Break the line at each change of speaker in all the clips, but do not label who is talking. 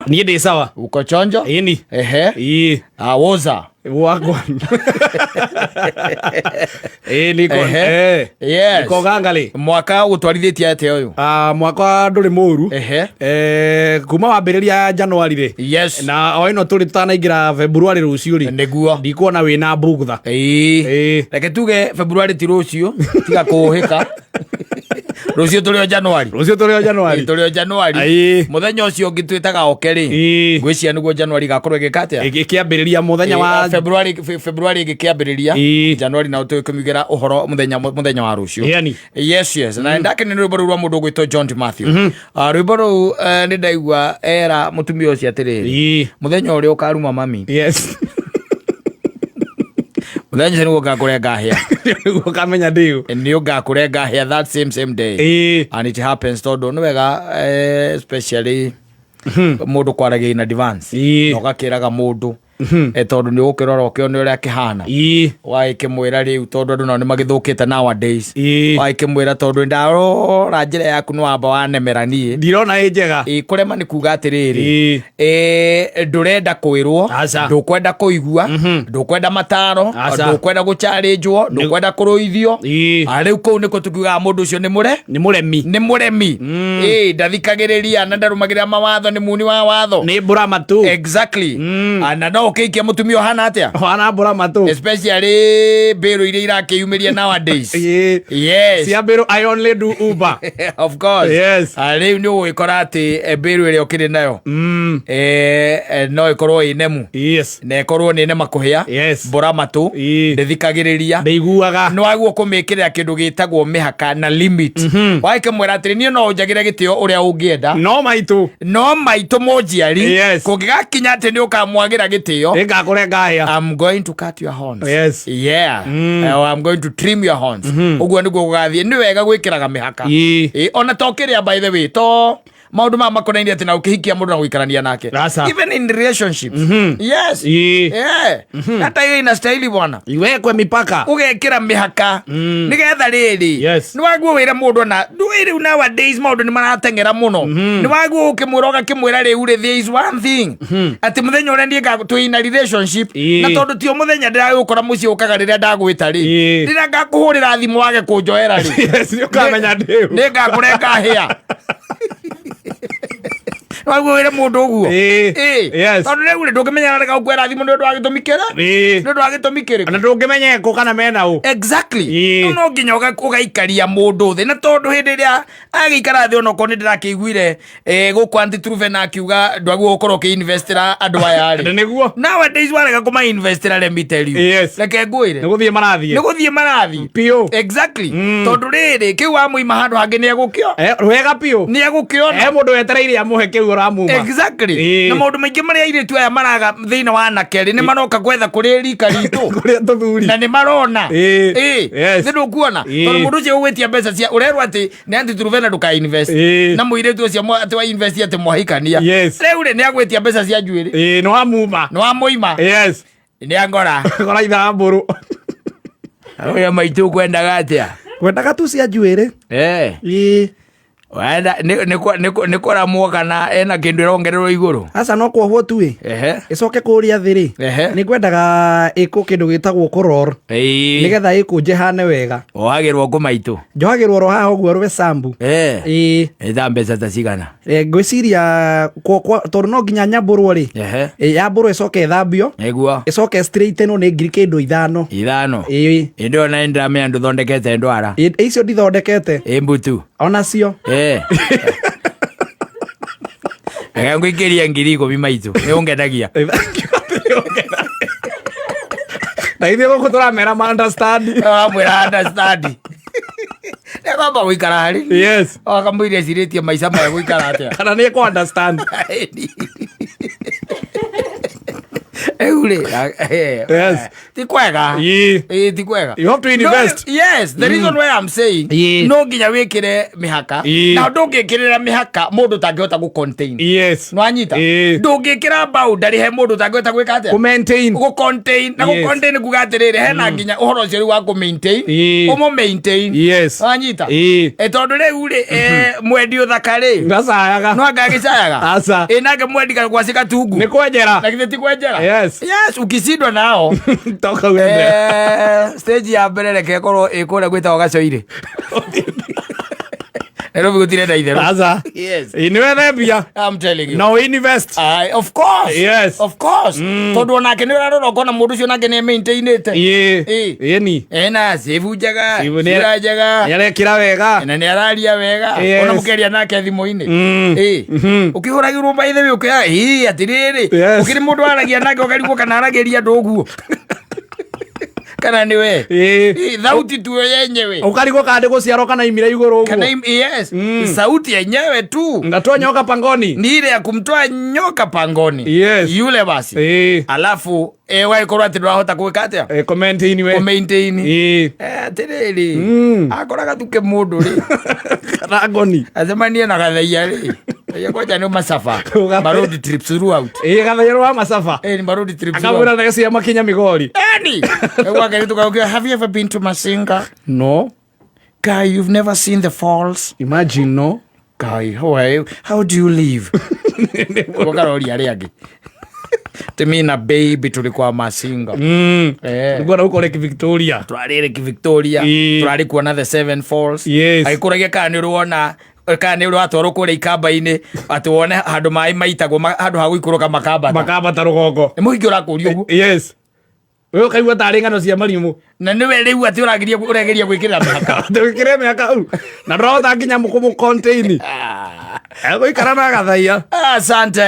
Niĩ ndĩ sawa.
Uko chonjo?
Ĩni.
Ehe.
Ĩĩ.
Awoza.
Wagwan. Ĩĩ niko.
Ehe.
Eh.
Yes.
Niko gangali.
Mwaka ũgũtwarithĩtie atĩa ũyũ?
Ah, mwaka ndũrĩ mũru.
Ehe.
Eh, kuma wambĩrĩria January rĩ.
Yes.
Na o ĩno tũrĩ tũtanaingĩra February rũciũ rĩ.
Nĩguo.
Ndikuona wĩna bugtha.
Ĩĩ.
Ĩĩ.
Reke tuge February ti rũciũ, tiga kũũhĩka. Rũciũ tũrĩ o January.
Rũciũ tũrĩ o January.
Ĩĩ, tũrĩ o January.
Ĩĩ.
Mũthenya ũcio ũngĩ twĩtaga oke rĩ.
Ĩĩ.
Ngwĩciria nĩguo January ĩgakorwo ĩgĩka atĩa?
Ĩkĩambĩrĩria mũthenya wa
February February ĩgĩkĩambĩrĩria.
Ĩĩ.
January nao tũkĩmugĩra ũhoro mũthenya mũthenya wa rũciũ.
Ĩani.
Yes. Na ndakene nĩ rwĩmbo rũu rwa mũndũ ũgwĩtwo John Matthew. Ah, rwĩmbo rũu nĩ ndaigua era mũtumia ũcio atĩrĩrĩ.
Ĩĩ.
Mũthenya ũrĩa ũkaruma mami.
Yes.
Mũthenya ũcio nĩguo ngakũrenga hĩa.
Nĩguo ũkamenya ndĩũ.
Nĩ ũngakũrenga hĩa that same same day.
Ĩĩ.
And it happens tondũ nĩ wega especially mũndũ kwaragia in advance.
Ĩĩ.
Na ũgakĩraga mũndũ. Tondũ nĩ ũgũkĩrora ũkĩone ũrĩa akĩhana.
Ĩĩ.
Wagĩkĩmwĩra rĩu tondũ andũ nao nĩ magĩthũkĩte nowadays.
Ĩĩ.
Wagĩkĩmwĩra tondũ ndarora njĩra yaku nĩ wamba wanemera niĩ.
Ndirona ĩ njega.
Ĩĩ, kũrema nĩ kuga atĩrĩrĩ.
Ĩĩ.
Ndũrenda kwĩrwo,
Aca.
ndũkwenda kũigua, ndũkwenda mataro,
Aca.
ndũkwenda gũcharĩnjwo, ndũkwenda kũrũithio.
Ĩĩ.
Ah, rĩu kũu nĩkuo tũkiugaga mũndũ ũcio nĩ mũre
Nĩ mũremi.
nĩ mũremi. Ĩĩ, ndathikagĩrĩria na ndarũmagĩrĩra mawatho, nĩ muni wa watho.
Nĩ mbũra matũ.
Exactly. Ah, na no ũkĩikia mũtumia ũhana atĩa?
Wana mbũra matũ.
Especially mbĩrũ iria irakĩyumĩria nowadays.
Ĩĩ.
Yes.
Cia mbĩrũ I only do Uber.
Of course.
Yes.
Ah, rĩu nĩ ũgũgĩkora atĩ mbĩrũ ĩrĩa ũkĩrĩ nayo no ĩkorwo ĩ nemu
Yes.
na ĩkorwo nĩ nema kũhĩa.
Yes.
Mbũra matũ.
Ĩĩ.
Ndĩthikagĩrĩria.
Ndĩiguaga.
Nĩ wagwo kũmĩkĩrĩra kĩndũ gĩtagwo mĩhaka na limit. Wagĩkĩmwĩra atĩrĩ niĩ no ũnjagĩre gĩtĩo ũrĩa ũngĩenda
No maitũ.
no maitũ mũnjiari.
Yes.
Kũngĩgakinya atĩ nĩ ũkamwagĩra gĩtĩo,
Nĩngakũrenga hĩa.
I'm going to cut your horns.
Yes.
Yeah. I'm going to trim your horns. Ũguo nĩguo gũgathiĩ. Nĩ wega gwĩkĩraga mĩhaka.
Ĩĩ.
Ĩĩ, ona to kĩrĩa by the way, to maũndũ maya makonainie atĩ na ũkĩhikia mũndũ na gũikarania nake.
Aca.
Even in relationships. Yes.
Ĩĩ.
Yeah. Hata hiyo inastahili bwana.
Iwekwe mipaka.
Ũgekĩra mĩhaka nĩgetha rĩrĩ
Yes.
nĩ waguo wĩre mũndũ ona ndũĩ rĩu nowadays maũndũ nĩ marateng'era mũno nĩ waguo ũkĩmwĩra ũgakĩmwĩra rĩu rĩ there is one thing atĩ mũthenya ũrĩa niĩ twĩ in a relationship
Ĩĩ.
na tondũ ti o mũthenya ndĩragũkora mũciĩ ũkaga rĩrĩa ndagwĩta rĩ
Ĩĩ.
rĩrĩa ngakũhũrĩra thimũ wage kũnjoera rĩ
Yes, nĩ ũkamenya ndĩũ.
nĩ ngakũrenga hĩa. Waguo wĩre mũndũ ũguo.
Ĩĩ.
Ĩĩ.
Yes.
Tondũ rĩu rĩ ndũngĩmenya arega gũkwĩra thimũ nĩ ũndũ wa gĩtũmi kĩrĩa
Ĩĩ.
nĩ ũndũ wa gĩtũmi kĩrĩkũ.
Ona ndũngĩmenya ekũ kana mena ũ.
Exactly.
Ĩĩ.
Rĩu no nginya ũgaikaria mũndũ thĩ na tondũ hĩndĩ ĩrĩa agĩikara thĩ onokorwo nĩ ndĩrakĩiguire gũkũ Aunty Truven akiuga ndwagĩrĩirwo gũkorwo ũkĩinvestĩra andũ aya rĩ.
Nĩguo.
Nowadays warega kũmainvestĩra let me tell you.
Yes.
Reke ngwĩre.
Nĩ gũthiĩ marathiĩ.
Nĩ gũthiĩ marathiĩ.
Piũ.
Exactly. Tondũ rĩrĩ kĩu wamũima handũ hangĩ nĩ egũkĩo.
Wega piũ.
Nĩ egũkĩona.
Mũndũ wetereire amũhe kĩu ũramuma.
Exactly.
Ĩĩ.
Na maũndũ maingĩ marĩa airĩtu aya maraga thĩinĩ wa anake rĩ nĩ maroka gwetha kũrĩ rika ritũ.
Kũrĩa tũthuri.
Na nĩ marona.
Ĩĩ.
Ĩĩ.
Yes.
Nĩ ndũkuona.
Ĩĩ.
Tondũ mũndũ ũcio ũgwĩtia mbeca cia ũrerwo atĩ nĩ anti Truvena ndũka invest.
Ĩĩ.
Na mũirĩtu ũcio atĩ wa invest atĩ mwahikania.
Yes.
Rĩu rĩ nĩ agwĩtia mbeca cia njuĩrĩ.
Ĩĩ, nĩ wamuma.
Nĩ wamũima.
Yes.
Nĩ angora.
Gora ithambũrũ.
Ũyũ maitũ kwendaga atĩa?
Kwendaga tu cia njuĩrĩ.
Eh.
Ĩĩ.
Wenda nĩ kũramwo kana ena kĩndũ ĩrongererwo igũrũ?
Aca no kuohwo tu ĩ.
Ehe.
Ĩcoke kũrĩa thĩ rĩ.
Ehe.
Nĩ ngwendaga ĩkwo kĩndũ gĩtagwo kũror.
Ĩĩ.
Nĩgetha ĩkũnje hane wega.
Wohagĩrwo kũ maitũ?
Njohagĩrwo oro haha ũguo rwe sambu.
Eh.
Ĩĩ.
Ĩ ta mbeca ta cigana?
Ngwĩciria tondũ no nginya nyambũrwo rĩ.
Ehe.
Yambũrwo ĩcoke ĩthambio.
Nĩguo.
Ĩcoke straightenwo nĩ ngiri kĩndũ 5.
5.
Ĩĩ.
Ĩndĩ ona nĩ ndĩramenya ndũthondekete ndwara.
Icio ndithondekete.
Ĩ mbutu.
Onacio.
Reke ngũikĩrie 10,000 maitũ. Nĩ ũngenagia.
Na ithuĩ gũkũ tũramera ma understand.
Ũramwĩra understand. Nĩkwamba gũikara harĩ.
Yes.
Wakamũiria ecirĩtie maica maya gũikara atĩa.
Kana nĩ ekũ understand.
Rĩu rĩ,
Yes.
ti kwega.
Ĩĩ.
Ĩĩ, ti kwega.
You have to invest.
No, yes, the reason why I'm saying
Ĩĩ.
no nginya wĩkĩre mĩhaka
Ĩĩ.
na ndũngĩkĩrĩra mĩhaka mũndũ ũtangĩhota gũ contain.
Yes.
Nĩwanyita?
Ĩĩ.
Ndũngĩkĩra boundary he mũndũ ũtangĩhota gwĩka atĩa?
Kũ maintain.
Gũ contain. Na gũ
Yes.
contain kuga atĩrĩrĩ, hena nginya ũhoro ũcio rĩu wa kũ maintain.
Ĩĩ.
Ũmũ maintain.
Yes.
Wanyita?
Ĩĩ.
Tondũ rĩu rĩ, mwendi ũthaka rĩ,
Ndacayaga.
no anga agĩcayaga.
Aca.
Ĩ nake mwendi gwacĩ gatungu.
Nĩ kwenjera.
Na githĩ ti kwenjera?
Yes.
Yes, ukishindwa nao.
Toka uende.
Stage ya mbere reke ĩkorwo ĩ kũrĩa gwĩtagwo Gacoirĩ. Nairobi gũtirĩ na itherũ.
Aca.
Yes.
Ĩĩ, nĩ wethe mbia.
I'm telling you.
Na ũ invest.
Aye, of course.
Yes.
Of course. Tondũ onake nĩ ũrarora ũkona mũndũ ũcio nake nĩ maintainĩte.
Ĩĩ.
Ĩĩ.
Ĩni.
Ena sĩbu njega,
Sĩbu nĩ-
sura njega.
Nĩ arekĩra wega.
Na nĩ araria wega.
Yes.
Ona mũkĩaria nake thimũ-inĩ. Ĩĩ. Ũkĩhũragĩrwo by the way ũkĩoya, ĩĩ atĩrĩrĩ.
Yes.
Ũkĩrĩ mũndũ waragia nake ũkarigwo kana aragĩria andũ ũguo. Kana nĩ we.
Ĩĩ.
Ĩĩ, thauti tu yenyewe.
Ũkarigwo kana nĩ gũciarwo kana imire igũrũ
Kana
ũguo.
yes. Sauti yenyewe tu.
Ngatoa nyoka pangoni.
Ni ile ya kumtoa nyoka pangoni.
Yes.
Yule basi.
Ĩĩ.
Alafu ũgagĩkorwo atĩ ndũrahota gwĩka atĩa?
Kũ maintain we.
Kũ maintain.
Ĩĩ.
Atĩrĩrĩ. Akoraga tuke mũndũ rĩ.
Kana ngoni.
Acemanie na gathaia rĩ. Thaia kwanja nĩ macaba. Ma road trips throughout.
Ĩĩ, gathaia wa macaba.
Nĩ ma road trips throughout.
Akamwĩra na cia makinya Migori.
Eni. Gwake nĩ tũkaũkia, have you ever been to Masinga?
No.
Guy, you've never seen the falls.
Imagine no.
Guy, how do you live? Ũkaroria arĩa angĩ. Timi na baby tulikuwa Masinga.
Nĩguo na gũkũ Lake Victoria.
Tũrarĩ Lake Victoria.
Ĩĩ.
Tũrarĩ kuona the Seven Falls.
Yes.
Agĩkũragia kana nĩ ũrĩ wona kana nĩ ũrĩ watwarwo kũrĩa ikamba-inĩ atĩ wone handũ maĩ maitagwo handũ ha gũikũrũka makambata.
Makambata rũgongo.
Nĩ mũhiki ũrakũria ũguo.
Yes. We ũkaigua tarĩ ng'ano cia marimũ.
Na nĩwe rĩu atĩ ũrageria gwĩkĩrĩra mĩhaka.
Twĩkĩre mĩhaka hau. Na ndũrahota nginya kũmũ contain. Egũikara na gathaia.
Asante.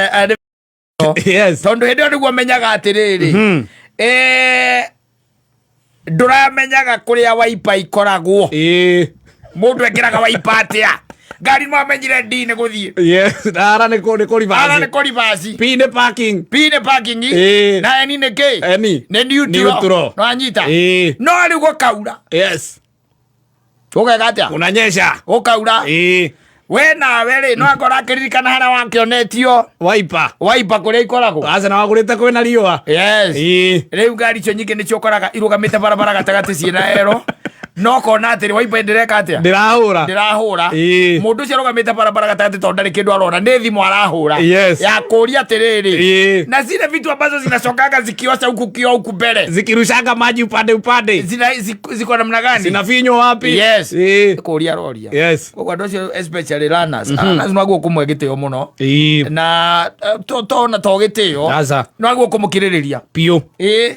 Yes.
Tondũ hĩndĩ ĩyo nĩguo menyaga atĩrĩrĩ. Ndũramenyaga kũrĩa waipa ikoragwo.
Ĩĩ.
Mũndũ ekĩraga waipa atĩa? Ngari nĩmwamenyire D nĩ gũthiĩ.
Yes. Ara nĩ kũ
Ara
reverse.
nĩ kũ reverse.
P nĩ parking.
P nĩ parking.
Ĩĩ.
Na N nĩ kĩ?
N.
Nĩ neutral.
Neutral.
Nĩwanyita?
Ĩĩ.
No rĩu gũkaura.
Yes.
Gũgeka atĩa?
Kunanyesha.
Gũkaura.
Ĩĩ.
We nawe rĩ, no akorwo akĩririkana harĩa wakĩonetio
Waipa.
waipa kũrĩa ikoragwo.
Aca na wagũrĩte kwĩna riũa.
Yes.
Ĩĩ.
Rĩu ngari icio nyingĩ nĩcio ũkoraga irũgamĩte barabara gatagatĩ ciĩna ero. No kona atĩrĩ waipa ndĩreka atĩa?
Ndĩrahũra.
Ndĩrahũra.
Ĩĩ.
Mũndũ ũcio arũgamĩte barabara gatagatĩ tondũ ndarĩ kĩndũ arona nĩ thimũ arahũra.
Yes.
Ya kũria atĩrĩrĩ.
Ĩĩ.
Na zile vitu ambazo zinasongaga zikiosha huku kio huku mbele.
Zikirushanga maji upande upande.
Zina ziko namna gani?
Zinafinywa wapi?
Yes.
Ĩĩ.
Kũria aroria.
Yes.
Koguo andũ acio especially learners. Learners nĩwagĩrĩirwo kũmwe gĩtĩo mũno.
Ĩĩ.
Na to na to gĩtĩo.
Aca.
Nĩwagĩrĩirwo kũmũkirĩrĩria.
Piũ.
Ĩĩ.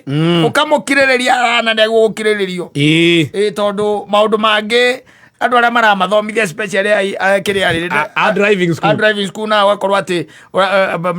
Ũkamũkirĩrĩria arana nĩagĩrĩirwo gũkirĩrĩrio.
Ĩĩ.
Ĩĩ tondũ maũndũ mangĩ andũ arĩa maramathomithia especially kĩrĩa rĩrĩ
A driving
a
school.
driving school na ũgakorwo atĩ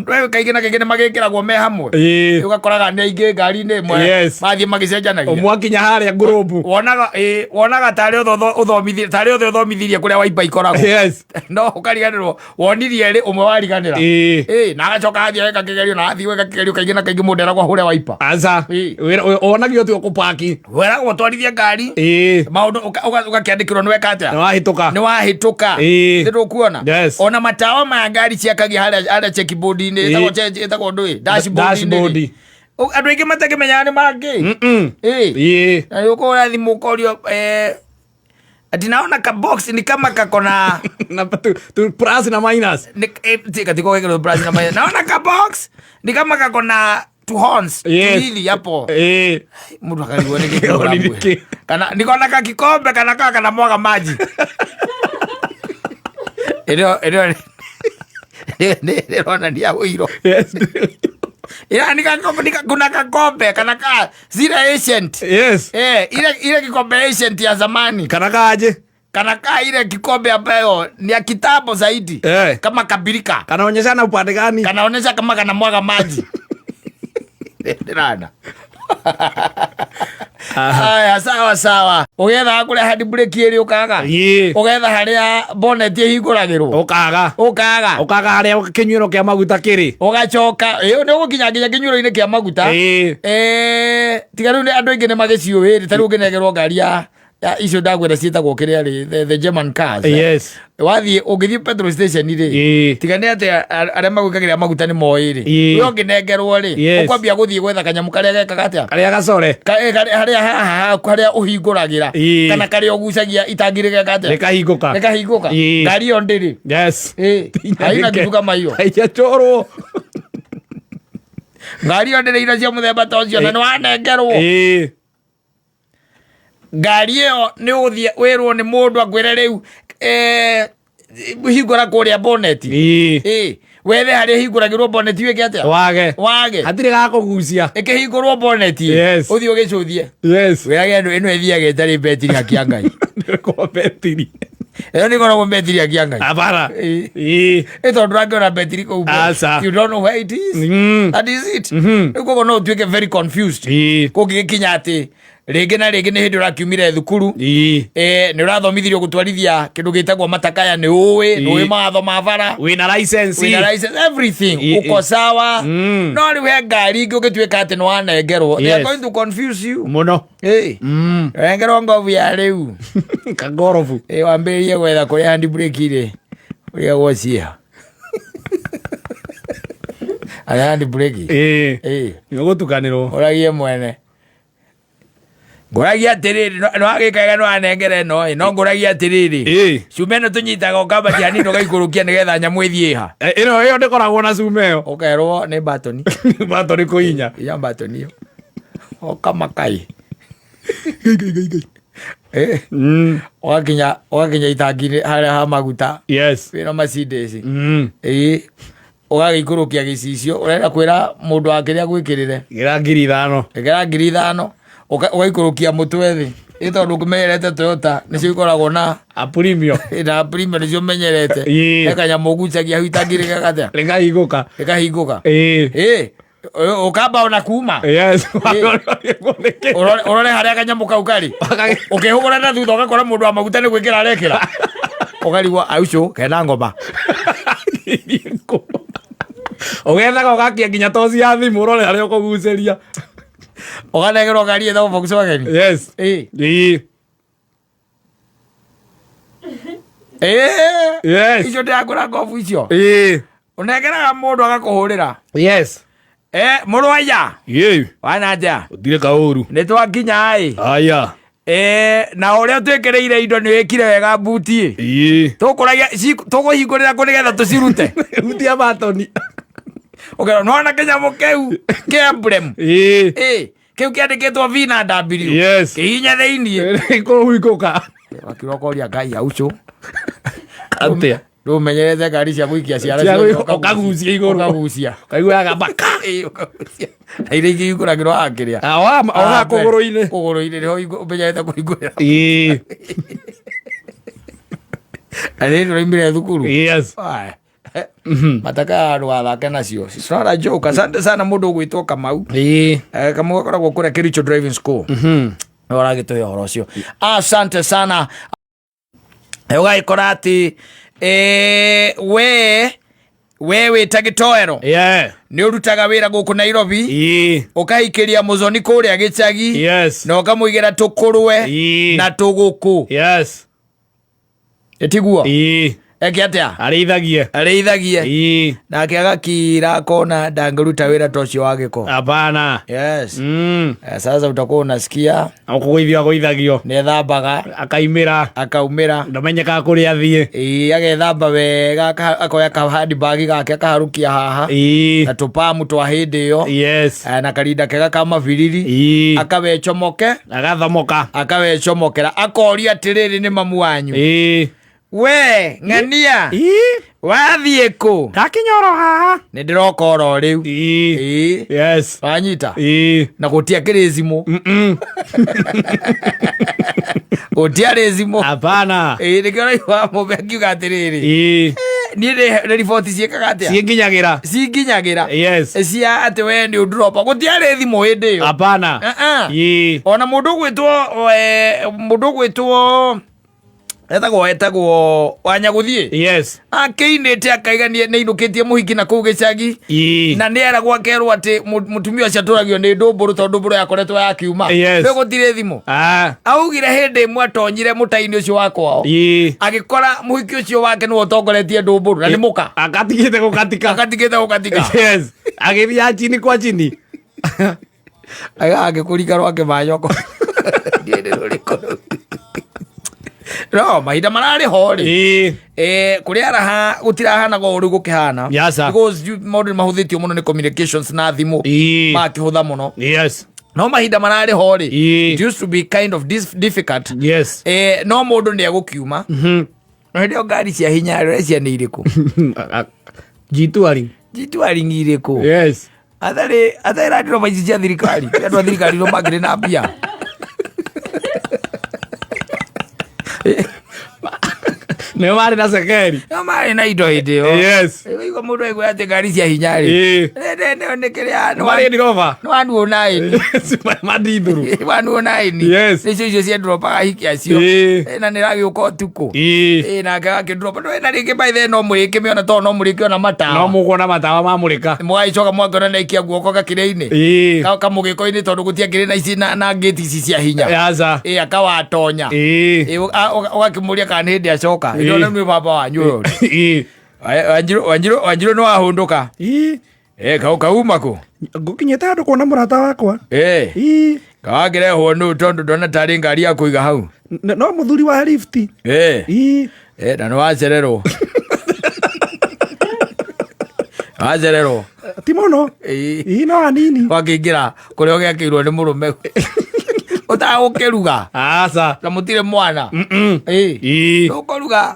we kaingĩ na kaingĩ nĩ magĩkĩragwo me hamwe.
Ĩĩ.
Ũgakoraga nĩ aingĩ ngari-inĩ ĩmwe
Yes.
mathiĩ magĩcenjanagia.
Ũmwe akinya harĩa ngurubu.
Wonaga ĩĩ, wonaga tarĩ othe ũthomithie tarĩ othe ũthomithirie kũrĩa waipa ikoragwo.
Yes.
No ũkariganĩrwo wonirie erĩ ũmwe wariganĩra.
Ĩĩ.
Ĩĩ, na agacoka athiĩ ageka kĩgerio na athiĩ gwĩka kĩgerio kaingĩ na kaingĩ mũndũ eragwo ahũre waipa.
Aca.
Ĩĩ.
Wonagio tu ũkũpaki.
Weragwo ũtwarithie ngari.
Ĩĩ.
Maũndũ ũgakĩandĩkĩrwo nĩ weka atĩa?
Nĩ wahĩtũka.
Nĩ wahĩtũka.
Ĩĩ.
Nĩ ndũkuona?
Yes.
Ona matawa maya ngari ciakagia harĩa checkboard-inĩ,
Ĩĩ.
ĩtagwo ndũĩ? Dashboard-inĩ.
Dashboard.
Andũ aingĩ matakĩmenyaga nĩ mangĩ. Ĩĩ.
Ĩĩ.
Na nĩ ũkũhũra thimũ ũkorio ati naona ka box ni kama kako na
Na tu plus na minus.
Katiko kekero plus na minus. Naona ka box ni kama kako na two horns
Yes.
tuwili hapo.
Ĩĩ.
Mũndũ akarigwo nĩ kĩĩ
Nĩ
ũramwĩra.
kĩĩ?
Kana niko na kakikombe kana kaa kana mwaga maji. Ĩrĩo ĩrĩo nĩronania ũiro.
Yes.
Ila kuna kakombe kana ka zile ancient.
Yes.
Ile kikombe ancient ya zamani.
Kana kaje.
Kana ka ile kikombe ambayo ni ya kitambo zaidi. Kama kabirika.
Kanaonyeshana upande gani?
Kanaonyesha kama kanamwaga maji. Ndĩrana. Aya, sawa sawa. Ũgethaga kũrĩa hand brake ĩrĩ ũkaga.
Ĩĩ.
Ũgetha harĩa bonnet ĩhingũragĩrwo.
Ũkaga.
Ũkaga.
Ũkaga harĩa kĩnyuĩro kĩa maguta kĩrĩ.
Ũgacoka ĩĩ nĩ ũgũkinya nginya kĩnyuĩro-inĩ kĩa maguta.
Ĩĩ.
Eh, tiga rĩu andũ aingĩ nĩ magĩciũĩ ta rĩu ũngĩnengerwo ngari ya icio ndakwĩra ciĩtagwo kĩrĩa rĩ the German cars.
Yes.
Wathiĩ ũngĩthiĩ petrol station rĩ
Ĩĩ.
tiga nĩ atĩ arĩa magwĩkagĩra maguta nĩ moĩ rĩ
Ĩĩ.
we ũngĩnengerwo rĩ
Yes.
ũkwambia gũthiĩ gwetha kanyamũ karĩa gekaga atĩa
Karĩa gacore.
Harĩa haha harĩa ũhingũragĩra
Ĩĩ.
kana karĩa ũgucagia itangi rĩgeka atĩa
Rĩkahingũka.
rĩkahingũka
Ĩĩ.
ngari ĩyo ndĩrĩ
Yes.
Ĩĩ. Haina kitu kama hiyo.
Haijachorwo.
Ngari ĩyo ndĩrĩ indo cia mũthemba ta ũcio na nĩ wanengerwo.
Ĩĩ.
Ngari ĩyo nĩ ũgũthiĩ wĩrwo nĩ mũndũ akwĩre rĩu hingũra kũrĩa boneti.
Ĩĩ.
Ĩĩ. Wethe harĩa hingũragĩrwo boneti wĩke atĩa?
Wage.
Wage.
Hatirĩ gakũgucia.
Ĩkĩhingũrwo boneti.
Yes.
Ũthiĩ ũgĩcũthie.
Yes.
Wĩrage andũ ĩno ĩthiaga ĩtarĩ betiri haki ya Ngai.
Nĩ betiri.
Ĩyo nĩ ĩkoragwo betiri haki ya Ngai.
Abara.
Ĩĩ.
Ĩĩ.
Ĩ tondũ ndũrakĩona betiri kũu.
Aca.
You don't know where it is. That is it. Rĩu koguo no ũtuĩke very confused.
Ĩĩ.
Kũngĩgĩkinya atĩ rĩngĩ na rĩngĩ nĩ hĩndĩ ũrakiumire thukuru.
Ĩĩ.
Nĩ ũrathomithirio gũtwarithia kĩndũ gĩtagwo matakaya nĩ ũĩ, nĩ ũĩ
Ĩĩ.
mawatho ma bara.
Wĩna license.
Wĩna license, everything
Ĩĩ,
uko
ĩĩ.
sawa. No rĩu he ngari ingĩ ũngĩtuĩka atĩ nĩ wanengerwo. They are
Yes.
going to confuse you.
Mũno.
Ĩĩ. Wengerwo ngobu ya rĩu.
Kagorobu.
Ĩĩ wambĩrĩrie gwetha kũrĩa hand brake irĩ. Ũrĩa gwacia. Harĩa hand brake.
Ĩĩ.
Ĩĩ.
Nĩ ũgũtukanĩrwo.
Ũragie mwene. Ngũragia atĩrĩrĩ no agĩkaga no anengere ĩno ĩ no ngũragia atĩrĩrĩ.
Ĩĩ.
Cuma ĩno tũnyitaga ũkambatia hanini ũgaikũrũkia nĩgetha nyamũ ĩthiĩ ha.
Ĩno ĩyo ndĩkoragwo na cuma ĩyo.
Ũkerwo nĩ batoni.
Batoni kũhinya.
Ya batoni ĩyo. Ũkamakai. Ũgakinya ũgakinya itangi-inĩ harĩa ha maguta.
Yes.
Wĩna Mercedes. Ĩĩ. Ũgagĩikũrũkia gĩcicio ũrenda kwĩra mũndũ wa kĩrĩa gwĩkĩrĩre.
Gĩra 5,000.
Ĩkĩra 5,000 ũgaikũrũkia mũtwe thĩ. Ĩ tondũ ũkĩmenyerete Toyota nĩcio ikoragwo na
Aprimio.
na premium nĩcio ũmenyerete.
Ĩĩ.
He kanyamũ ũgucagia hau itangi rĩgeka atĩa?
Rĩkahingũka.
Rĩkahingũka.
Ĩĩ.
Ĩĩ. Ũkamba ona kuma.
Yes.
Ũrore harĩa kanyamũ kau karĩ. Ũkĩhũgũra na thutha ũgakora mũndũ wa maguta nĩ gwĩkĩra arekĩra. Ũkarigwo aucio kena ngoma.
Ũgethaga ũgakia nginya toci ya thimũ ũrore harĩa ũkũgucĩria.
Ũkanengerwo ngari ĩtagwo Volkswagen.
Yes.
Ĩĩ.
Ĩĩ.
Ĩĩ.
Yes.
Icio ndĩrakũra ngobu icio.
Ĩĩ.
Ũnengeraga mũndũ agakũhũrĩra.
Yes.
Mũrũ wa iya.
Ĩĩ.
Wana atĩa?
Ũtirĩ kaũru.
Nĩ twakinya ĩ.
Aya.
Na ũrĩa twĩkĩrĩire indo nĩ wĩkire wega mbuti ĩ.
Ĩĩ.
Tũkũragia tũkũhingũrĩra kũ nĩgetha tũcirute.
Hutia batoni.
Ũkerwo nĩwona kĩnyamũ kĩu kĩ emblem.
Ĩĩ.
Ĩĩ. Kĩu kĩandĩkĩtwo V na W.
Yes.
Kĩhihinye thĩiniĩ.
Kũhingũka.
Wakirwo ũkoria Ngai aucio.
Atĩa?
Rĩu ũmenyerete ngari cia gũikia ciara
Cia
ciothe
ũkagucia igũrũ.
Ũkagucia.
Kaigua yagamba ka.
Ĩĩ, ũkagucia. Na iria ingĩ ihingũragĩrwo haha kĩrĩa.
Oha kũgũrũ-inĩ.
Kũgũrũ-inĩ nĩho ũmenyerete kũhingũrĩra.
Ĩĩ.
Na rĩrĩ ũraumire thukuru.
Yes.
Aya. Mataka ndũgathake nacio. It's not a joke. Asante sana mũndũ ũgwĩtwo Kamau.
Ĩĩ.
Kamau akoragwo kũrĩa Kericho Driving School. Nĩwe ũragĩtũhe ũhoro ũcio. Asante sana. Ũgagĩkora atĩ we wĩta gĩtoero
Yeah.
nĩ ũrutaga wĩra gũkũ Nairobi.
Ĩĩ.
Ũkahikĩria mũconi kũrĩa gĩcagi.
Yes.
Na ũkamũigĩra tũkũrwe
Ĩĩ.
na tũgũkũ.
Yes.
Ĩtiguo?
Ĩĩ.
Eke atĩa?
Arĩithagie.
Arĩithagie.
Ĩĩ.
Nake agakira akona ndangĩruta wĩra ta ũcio wa gĩko.
Hapana.
Yes. Sasa utakuwa unasikia
Kũgũithio agũithagio.
nĩethambaga
Akaimĩra.
akaumĩra.
Ndamenyekaga kũrĩa athiĩ.
Ĩĩ, agethamba wega akoya ka handbag gake akaharũkia haha.
Ĩĩ.
Na tũpamu twa hĩndĩ ĩyo.
Yes.
Na karinda kega ka mabiriri.
Ĩĩ.
Akawecomoke.
Agathomoka.
Akawecomokera. Akoria atĩrĩrĩ nĩ mamu wanyu.
Ĩĩ.
We ng'ania.
Ii.
Wathiĩ kũ?
Ndakinya oro haha.
Nĩ ndĩroka oro rĩu.
Ii.
Ĩĩ.
Yes.
Wanyita.
Ii.
Na gũtiakĩrĩ thimũ. Gũtiarĩ thimũ.
Hapana.
Ĩĩ, nĩkĩo ũraigua mũmbe akiuga atĩrĩrĩ,
Ii.
niĩ nĩ riboti ciĩkaga atĩa?
Ciĩnginyagĩra.
Cinginyagĩra.
Yes.
Cia atĩ we nĩ ũndropa. Gũtiarĩ thimũ hĩndĩ ĩyo.
Hapana.
Uh-uh.
Ii.
Ona mũndũ ũgwĩtwo mũndũ ũgwĩtwo etagwo Wanyagũthiĩ.
Yes.
Akĩinĩte akaiga nĩ ainũkĩtie mũhiki na kũu gĩcagi.
Ii.
Na nĩ eragwo akerwo atĩ mũtumia ũcio atũragio nĩ ndũmbũrũ tondũ ndũmbũrũ yakoretwo yakiuma.
Yes.
Rĩu gũtirĩ thimũ.
Ah.
Augire hĩndĩ ĩmwe atonyire mũta-inĩ ũcio wa kwao.
Ii.
Agĩkora mũhiki ũcio wake nĩwe ũtongoretie ndũmbũrũ na nĩ mũka.
Akatigĩte gũkatika.
Akatigĩte gũkatika.
Yes. Agĩthiĩ chini kwa chini.
Agĩkũringa rwake manyoko. Ndiũĩ nĩ rũrĩkũ rũu. No mahinda mararĩ ho rĩ.
Ii.
Kũrĩa araha gũtirahanaga ũũ rĩu gũkĩhana.
Yes, sir.
Because maũndũ nĩ mahũthĩtio mũno nĩ communications na thimũ.
Ii.
Makĩhũtha mũno.
Yes.
No mahinda mararĩ ho rĩ.
Ii.
It used to be kind of difficult.
Yes.
No mũndũ nĩ egũkiuma. No hĩndĩ ĩyo ngari cia hinya rĩ cia nĩ irĩkũ?
Jituari.
Jituari irĩkũ?
Yes.
Atharĩ Land Rover ici cia thirikari. Andũ a thirikari no makĩrĩ na mbia.
Nĩo marĩ na cekeri.
No marĩ na indo hĩndĩ ĩyo.
Yes.
Ũigua mũndũ aigua atĩ ngari cia hinya rĩ.
Ii.
Nĩ kĩrĩa nĩ
Marĩ Rover.
nĩ wanuo naĩni.
Mandithũrũ.
Wanuo naĩni.
Yes.
Nĩcio icio cia ndropaga hiki acio.
Ii.
Na nĩ ragĩũka ũtukũ.
Ii.
Ĩ nake agakĩndropa. No na rĩngĩ by then no mũrĩkĩmĩona tondũ no mũrĩkĩona matawa.
No mũkuona matawa mamũrĩka.
Mũgagĩcoka mwakĩona naikia guoko gakĩrĩa-inĩ.
Ii.
Kamũgĩko-inĩ tondũ gũtiakĩrĩ na ici na ngĩti ici cia hinya.
Aca.
Ĩ akawatonya.
Ii.
Ĩ ũgakĩmũria kana nĩ hĩndĩ acoka.
Ĩ.
Ĩ nĩ baba wanyu ũyũ.
Ii.
Wanjirũ nĩ wahũndũka.
Ii.
Ĩ kauma kũ?
Ngũkinyĩte handũ kuona mũrata wakwa.
Ĩ.
Ii.
Kawakĩrehwo nũ tondũ ndona tarĩ ngari ya kũiga hau.
No mũthuri wa lift.
Ĩ.
Ii.
Ĩ na nĩ wacererwo. Wacererwo.
Ti mũno.
Ĩ.
Ii no hanini.
Wakĩingĩra kũrĩa ũgĩakĩirwo nĩ mũrũme. Ũtagũkĩruga.
Aca.
Na mũtirĩ mwana. Ĩ.
Ii.
Ndũkũruga.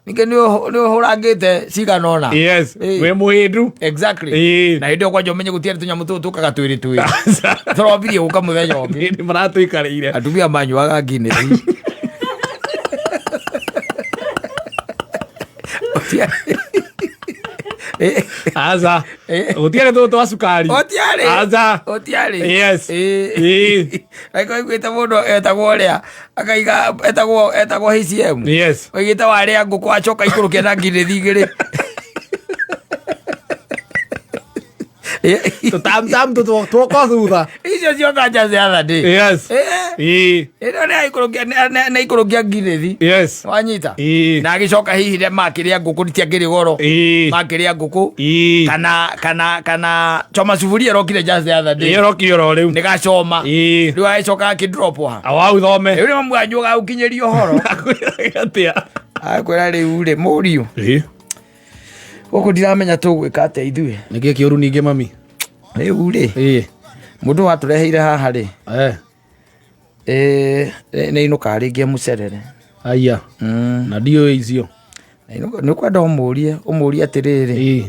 Ningĩ nĩ ũhũrangĩte cigana ũna.
Yes.
Ĩ.
Wĩ mũhĩndu.
Exactly.
Ĩ.
Na hĩndĩ ĩyo kwanja ũmenye gũtiarĩ tũnyamũ tũtũ tũkaga twĩrĩ twĩrĩ.
Aca.
Tũrombirie gũka mũthenya ũngĩ.
Nĩ maratũikarĩire.
Atumia manyuaga Guinness.
Aca.
Ĩ.
Gũtiarĩ tũtũ twa cukari.
Gũtiarĩ.
Aca.
Gũtiarĩ.
Yes.
Ĩ.
Ĩ.
Aiko iguĩte mũndũ etagwo ũrĩa akaiga etagwo HCM.
Yes.
Oigĩte warĩa ngũkũ acoka ikũrũkia na Guinness igĩrĩ.
Tũtamtam tũtwoka thutha.
Icio cioka nja cia Saturday.
Yes.
Ĩ.
Ii.
Ĩno nĩ aikũrũkia Guinness.
Yes.
Wanyita.
Ii.
Na agĩcoka hihi rĩa makĩrĩa ngũkũ tiakĩrĩ goro.
Ii.
Makĩrĩa ngũkũ.
Ii.
Kana choma sufuria ĩrokire just the other day.
Ĩrokire oro rĩu.
Nĩ gacoma.
Ii.
Rĩu agĩcoka akĩdrop ha.
Awau thome.
Rĩu nĩ mamu wanyu ũgagũkinyĩria ũhoro.
Akwĩraga atĩa?
Akwĩra rĩu rĩ mũriũ.
Ii.
Gũkũ ndiramenya tũgwĩka atĩa ithuĩ.
Nĩkĩ kĩũru ningĩ mami?
Rĩu rĩ
Ii.
mũndũ watũreheire haha rĩ
Eh.
nĩ ainũkaga rĩngĩ amũcerere.
Aya. Na ndiũĩ icio.
Nĩ ũkwenda ũmũrie atĩrĩrĩ.
Ii.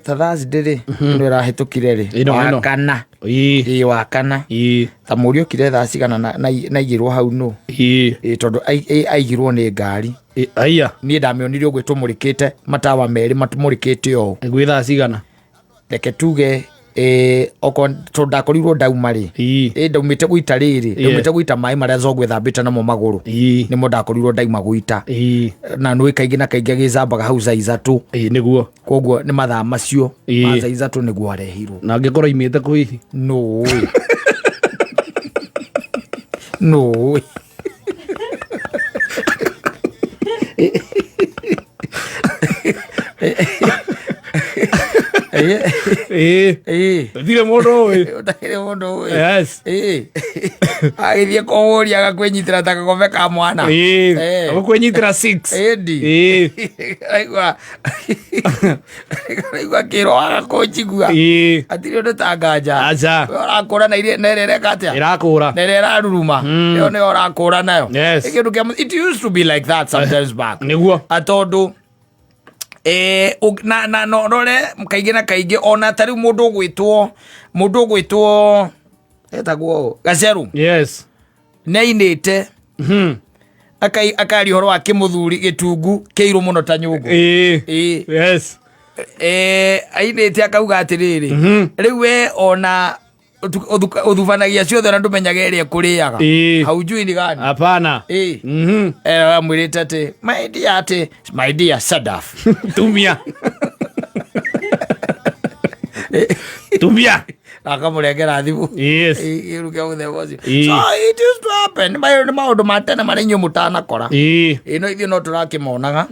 Ta Thursday rĩ ĩno ĩrahĩtũkire rĩ
Ĩno, ĩno.
wa kana.
Ii.
Ĩ wa kana.
Ii.
Ta mũriũ okire thaa cigana na aigirwo hau nũ.
Ii.
Ĩ tondũ aigirwo nĩ ngari.
Aya.
Niĩ ndamĩonire ũguo ĩtũmũrĩkĩte matawa merĩ matũmũrĩkĩte ũũ.
Gwĩ thaa cigana?
Reke tuge okorwo tondũ ndakorirwo ndauma rĩ.
Ii.
Ĩ ndaumĩte gũita rĩrĩ. Ndaumĩte gũita maĩ marĩa Nzogwe ĩthambĩte namo magũrũ.
Ii.
Nĩmo ndakorirwo ndauma gũita.
Ii.
Na nĩũĩ kaingĩ na kaingĩ agĩcambaga hau thaa ithatũ.
Ii nĩguo.
Koguo nĩ mathaa macio
Ii.
ma thaa ithatũ nĩguo arehirwo.
Na angĩkorwo imĩte kũ hihi?
Nũĩ. Nũĩ.
Ĩĩ. Gũtirĩ mũndũ ũĩ.
Ũtakĩrĩ mũndũ ũĩ.
Yes.
Ĩĩ. Agĩthiĩ kũhũria agakwĩnyitĩra ta gakombe ka mwana.
Ĩĩ.
Eh.
Agũkwĩnyitĩra six.
Ĩndi.
Ĩĩ.
Araigua araigua kĩro waga kũnjigua.
Ĩĩ.
Hatirĩ ũndũ ta nganja.
Aca.
We ũrakũra na iria na ĩrĩa ĩreka atĩa?
Ĩrakũra.
Na ĩrĩa ĩraruruma. Ĩyo nĩyo ũrakũra nayo.
Yes.
Nĩ kĩndũ kĩa it used to be like that sometimes back.
Nĩguo.
Tondũ na no rore kaingĩ na kaingĩ ona ta rĩu mũndũ ũgwĩtwo etagwo Gaceru.
Yes.
Nĩ ainĩte akaria ũhoro wa kĩmũthuri gĩtungu kĩirũ mũno ta nyũngũ.
Ĩĩ.
Ĩĩ.
Yes.
Ainĩte akauga atĩrĩrĩ, rĩu we ona ũthubanagia ciothe ona ndũmenyaga ĩrĩa ĩkũrĩaga. Haujui ni gani.
Hapana.
Ĩĩ. Amwĩrĩte atĩ my dear, atĩ my dear Sadaf.
Tumia. Tumia.
Na akamũrengera thimũ.
Yes.
Kĩndũ kĩa mũthemba ũcio.
Ĩĩ.
So it used to happen. Mayo nĩ maũndũ ma tene marĩa inyuĩ mũtanakora.
Ĩĩ.
Ĩno ithuĩ no tũrakĩmonaga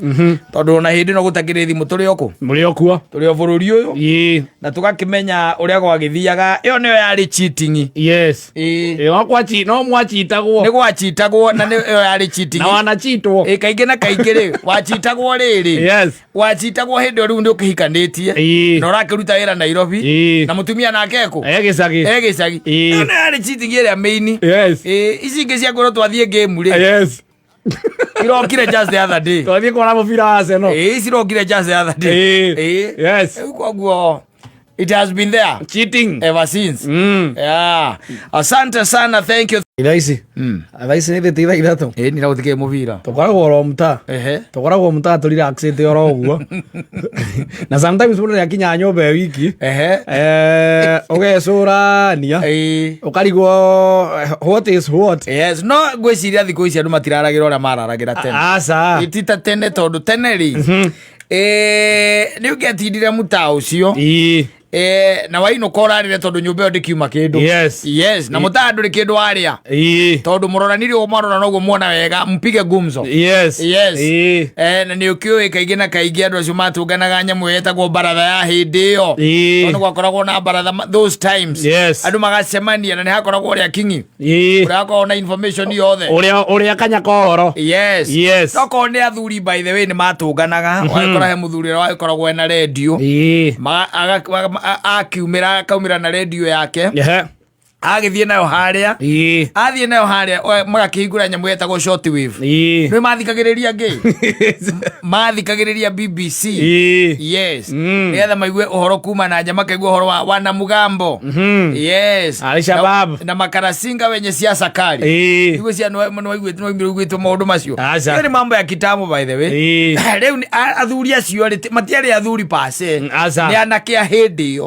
tondũ ona hĩndĩ ĩno gũtakĩrĩ thimũ tũrĩ o kũ?
Mũrĩ o kuo.
Tũrĩ o bũrũri ũyũ.
Ĩĩ.
Na tũgakĩmenya ũrĩa gwagĩthiaga. Ĩyo nĩyo yarĩ cheating.
Yes.
Ĩĩ.
Ĩĩ, no kwachi no mwachitagwo.
Nĩ gwachitagwo na nĩ ĩyo yarĩ cheating.
Na wanachitwo.
Ĩĩ, kaingĩ na kaingĩ rĩ wachitagwo rĩrĩ.
Yes.
Wachitagwo hĩndĩ ĩyo rĩu nĩ ũkĩhikanĩtie na ũrakĩruta wĩra Nairobi na mũtumia nake ekũ?
E gĩcagi.
E gĩcagi.
Ĩĩ.
Ĩyo nĩyo yarĩ cheating ĩrĩa main.
Yes.
Ĩĩ, ici ingĩ cia kwĩrwo twathiĩ game rĩ
Yes.
irokire just the other day.
Twathiĩ kuona mũbira wa Arsenal.
Ĩĩ, ici irokire just the other day.
Ĩĩ.
Ĩĩ.
Yes.
Rĩu koguo it has been there
Cheating.
ever since. Yeah. Asante sana, thank you.
Thaa ici. Thaa ici nĩ thĩte 3:00.
Ĩĩ, nĩ gũtikĩrĩ mũbira.
Tũkoragwo oro mtaa. Tũkoragwo mtaa tũrelaxĩte oro ũguo. Na sometimes mũndũ nĩakinyaga nyũmba e wiki. Ũgecũrania. Ũkarigwo what is what.
Yes, no ngwĩciria thikũ ici andũ matiraragĩra ũrĩa mararagĩra tene.
Aca.
Ti ta tene tondũ tene rĩ nĩ ũngĩatindire mũtaa ũcio.
Ĩĩ.
Na wainũka ũrarĩre tondũ nyũmba ĩyo ndĩkiuma kĩndũ.
Yes.
Yes, na mũtaa ndũrĩ kĩndũ warĩa.
Ĩĩ.
Tondũ mũroranire ũguo mwarora noguo muona wega mpige gumzo.
Yes.
Yes.
Ĩĩ.
Na nĩ ũkĩũĩ kaingĩ na kaingĩ andũ acio matũnganaga nyamũ yetagwo baratha ya hĩndĩ ĩyo. Tondũ gwakoragwo na baratha those times.
Yes.
Andũ magacemania na nĩ hakoragwo ũrĩa kingi.
Ĩĩ.
Ũrĩa hakoragwo na information yothe.
Ũrĩa kanya kohoro.
Yes.
Yes.
Tokorwo nĩ athuri, by the way, nĩ matũnganaga. Wagĩkora he mũthuri ũrĩa wagĩkoragwo ena rendio. Akiumĩra akaumĩra na rendio yake. Agĩthiĩ nayo harĩa. Athiĩ nayo harĩa magakĩhingũra nyamũ yetagwo short wave. Nĩ mathikagĩrĩria ngĩ mathikagĩrĩria BBC. Yes. Nĩgetha maigue ũhoro kuma na nja, makaigua ũhoro wa wanamugambo. Yes.
Al-Shabaab.
Na makarasinga wenye siasa kali. Igue cia nĩwaiguĩtwo maũndũ macio.
Aca.
Hiyo ni mambo ya kitambo, by the way. Rĩu athuri acio rĩ matiarĩ athuri pase.
Aca.
Nĩ anake a hĩndĩ ĩyo.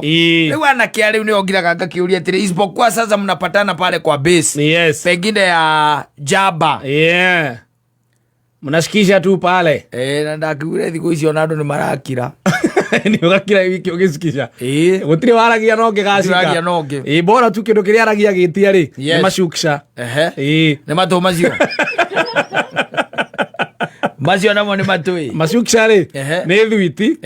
Rĩu anake a rĩu nĩo ngiraga ngakĩũria atĩrĩ, isipokuwa sasa mnapatana pale kwa base pengine ya jaba.
Yeah. Mnashikisha tu pale.
Na ndakiugire thikũ icio ona andũ nĩ marakira.
Nĩ ũgakira wiki ũgĩcikisha.
Ĩĩ.
Gũtirĩ waragia no ũngĩ
Gũtirĩ waragia
gacika.
na ũngĩ.
Ĩĩ, bora tu kĩndũ kĩrĩa aragia gĩtia rĩ.
Yes.
Nĩ macuksha.
Ehe.
Ĩĩ.
Nĩ matũ macio macio namo nĩ matũĩ.
Macuksha rĩ nĩ thwiti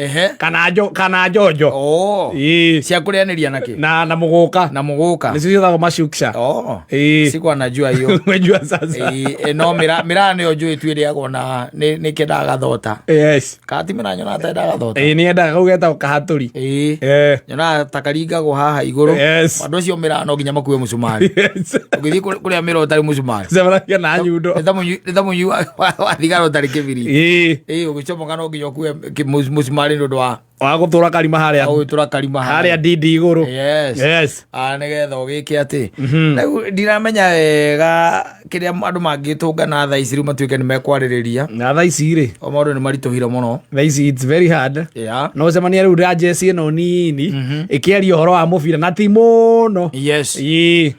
kana njonjo.
Oh.
Ĩĩ.
Cia kũrĩanĩria na kĩ?
Na mũgũka.
Na mũgũka.
Nĩcio ciĩtagwo macuksha.
Oh.
Ĩĩ.
Sikuwa najua hiyo.
Umejua sasa.
Ĩĩ, no mĩraa nĩyo njũĩ tu ĩrĩagwo na nĩ kĩendaga gathota.
Yes.
Kati mĩraa nyonaga ta yendaga gathota.
Ĩĩ, nĩ yendaga kau getagwo kahatũri.
Ĩĩ. Nyonaga ta karingagwo haha igũrũ.
Yes.
Andũ acio mĩraa no nginya makue mũcumarĩ.
Yes.
Ũngĩthiĩ kũrĩa mĩraa ũtarĩ mũcumarĩ.
Cemanagia na nyundo.
Nĩ ta mũnyui wa thigara ũtarĩ kĩbiriti.
Ĩĩ.
Ĩĩ, ũgĩcomoka no nginya ũkue mũcumarĩ nĩ ũndũ wa
Wa gũtũra karima harĩa.
Gũgĩtũra karima
harĩa ndindi igũrũ.
Yes.
Yes.
Ah, nĩgetha ũgĩke atĩ rĩu ndiramenya wega kĩrĩa andũ mangĩtũngana thaa ici rĩu matuĩke nĩ mekwarĩrĩria.
Na thaa ici rĩ,
O maũndũ nĩ maritũhire mũno.
Thaa ici it's very hard. No ũcemanie rĩu na jeci ĩno nini ĩkĩaria ũhoro wa mũbira na ti mũno.
Yes.
Ĩĩ.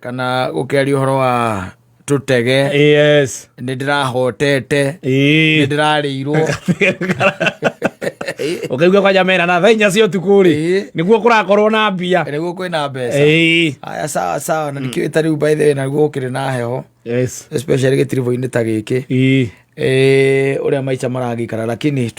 Kana gũkĩaria ũhoro wa tũtege.
Yes.
Nĩ ndĩrahotete. Nĩ ndĩrarĩirwo.
Ũkaigua kwanja mena na thaa 4 cia ũtukũ rĩ, nĩguo kũrakorwo na mbia.
Nĩguo kwĩna mbeca.
Ĩĩ.
Aya, sawa sawa, na nĩkĩo ĩta rĩu, by the way, na nĩguo gũkĩrĩ na heho.
Yes.
Especially gĩtiribũ-inĩ ta gĩkĩ.
Ĩĩ.
Ũrĩa maica maragĩikara, lakini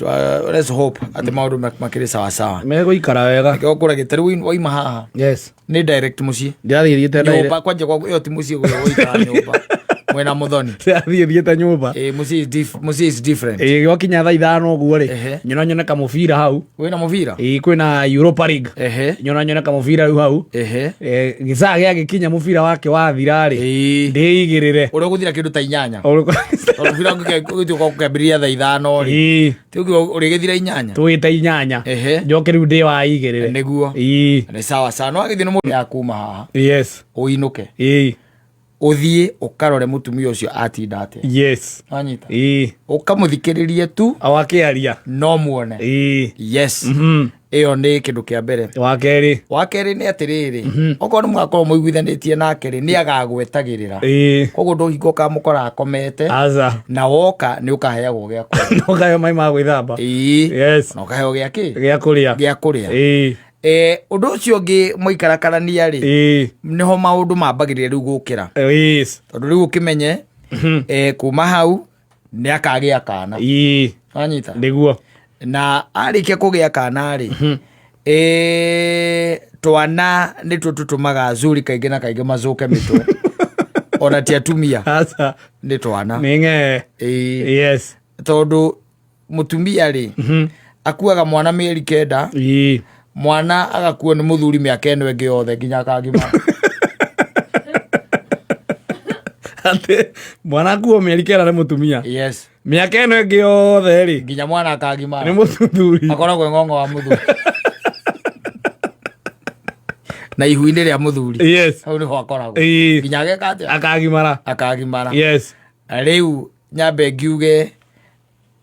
let's hope atĩ maũndũ makĩrĩ sawa sawa.
Megũikara wega.
Reke ũkũra gĩtarĩ waima haha.
Yes.
Nĩ direct mũciĩ.
Ndĩrathiĩ thiĩte direct.
Nyũmba kwanja gwaku ĩyo ti mũciĩ gũrĩa gũikara nyũmba mwena mũthoni.
Ndĩrathiĩ thiĩte nyũmba.
Mũciĩ mũciĩ is different.
Ĩĩ, gwakinya thaa 5 ũguo rĩ,
Ehe.
nyona nyone kamũbira hau.
Wĩna mũbira.
Ĩĩ, kwĩna Europa League. Nyona nyone kamũbira rĩu hau. Gĩcaa gĩagĩkinya mũbira wake wathira rĩ, ndĩigĩrĩre.
Ũrĩa ũgũthira kĩndũ ta 8, tondũ mũbira ũgĩtuĩka ũkĩambĩrĩria thaa 5 rĩ,
Ĩĩ.
ti ũkiuga ũrĩgĩthira 8.
Tũgĩte 8. Njoke rĩu ndĩwaigĩrĩre.
Nĩguo.
Ĩĩ.
Nĩ sawa sawa, no agĩthiĩ nĩ mũndũ ya kuma haha,
Yes.
ũinũke,
Ĩĩ.
ũthiĩ ũkarore mũtumia ũcio atinda atĩa.
Yes.
Wanyita?
Ĩĩ.
Ũkamũthikĩrĩrie tu.
Awakĩaria.
No muone.
Ĩĩ.
Yes. Ĩyo nĩ kĩndũ kĩa mbere.
Wa kerĩ.
Wa kerĩ nĩ atĩrĩrĩ, okorwo nĩ mũgakorwo mũiguithanĩtie nake rĩ, nĩ agagwetagĩrĩra.
Ĩĩ.
Koguo ndũhingo ũkamũkora akomete.
Aca.
Na woka nĩ ũkaheagwo gĩa kũrĩa.
No kayo mai ma gwĩthamba.
Ĩĩ.
Yes.
Na ũkaheo gĩa kĩ?
Gĩa kũrĩa.
Gĩa kũrĩa.
Ĩĩ.
Ũndũ ũcio ũngĩ mũikarakarania rĩ,
Ĩĩ.
nĩho maũndũ mambagĩrĩria rĩu gũkĩra.
Yes.
Tondũ rĩu ũkĩmenye, kuma hau nĩ akagĩa kana.
Ĩĩ.
Wanyita?
Nĩguo.
Na arĩkia kũgĩa kana rĩ, twana nĩtuo tũtũmaga azuri kaingĩ na kaingĩ macũke mĩtwe, ona ti atumia.
Aca.
Nĩ twana.
Nĩ ng'ee.
Ĩĩ.
Yes.
Tondũ mũtumia rĩ, akuaga mwana mĩeri 9.
Ĩĩ.
Mwana agakuo nĩ mũthuri mĩaka ĩno ĩngĩ yothe nginya akagimara.
Atĩ mwana akuo mĩeri 9 nĩ mũtumia.
Yes.
Mĩaka ĩno ĩngĩ yothe rĩ,
nginya mwana akagimara,
nĩ mũthuri.
Akoragwo ng'ong'o wa mũthuri na ihu-inĩ rĩa mũthuri.
Yes.
Hau nĩho akoragwo.
Ĩĩ.
Nginya ageka atĩa?
Akagimara.
Akagimara.
Yes.
Rĩu nyambe ngiuge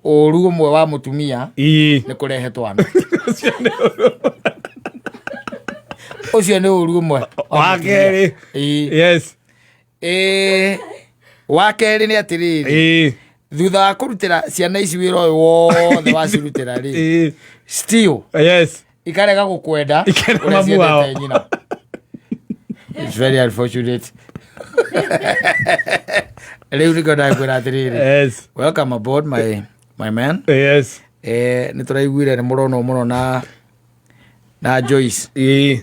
ũru ũmwe wa mũtumia
Ĩĩ.
nĩ kũrehe twana. Ũcio nĩ ũru ũmwe
Wa
mũtumia.
kerĩ.
Ĩĩ.
Yes.
Ĩĩ. Wa kerĩ nĩ atĩrĩrĩ,
Ĩĩ.
thutha wa kũrutĩra ciana ici wĩra ũyũ wothe wacirutĩra rĩ,
Ĩĩ.
still
Yes.
ikarega gũkwenda
Ikenda
ũrĩa
mamu wao.
ciendete nyina. It's very unfortunate. Rĩu nĩkĩo ndakwĩra atĩrĩrĩ,
Yes.
welcome aboard, my man.
Yes.
Nĩ tũraiguire nĩ mũronwo mũno na Joyce.
Ĩĩ.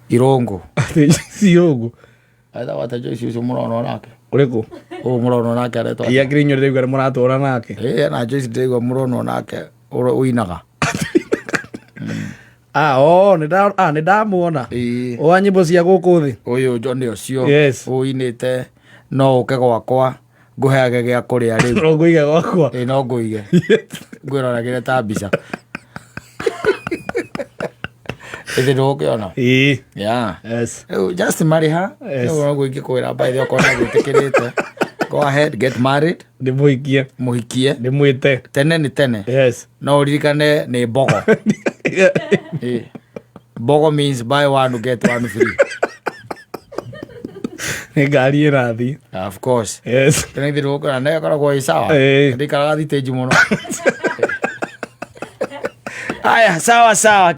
Irũngũ.
Atĩ Cirũngũ.
Etagwo atĩa Joyce ũcio mũronwo nake?
Ũrĩkũ?
Ũyũ mũronwo nake aretwo atĩa?
Ia kĩrĩ inyuĩ ndĩraigua nĩ mũratũra nake.
Ĩĩ, na Joyce ndĩraigua mũronwo nake ũrĩa ũinaga.
Ah, oh, nĩ ndamuona.
Ĩĩ.
Wa nyĩmbo cia gũkũ thĩ.
Ũyũ John ũcio
Yes.
ũinĩte no ũke gwakwa ngũheage gĩa kũrĩa rĩu.
No ngũige gwakwa.
Ĩĩ, no ngũige ngwĩroragĩre ta mbica ĩthĩ ndũgũkĩona.
Ĩĩ.
Yeah.
Yes.
Rĩu just marĩha.
Yes.
Rĩu noguo ingĩkwĩra, by the way, okorwo nĩgwĩtĩkĩrĩte, go ahead, get married.
Ndĩmũhikie.
Mũhikie.
Ndĩmwĩte.
Tene nĩ tene.
Yes.
No ũririkane nĩ mbogo. Ĩĩ. Mbogo means buy one get one free.
Nĩ ngari ĩrathiĩ.
Of course.
Yes.
Tene ithe ndũgũkĩona nayo ĩkoragwo ĩ sawa.
Ĩĩ.
Ndĩikaraga thitĩnji mũno. Aya, sawa sawa.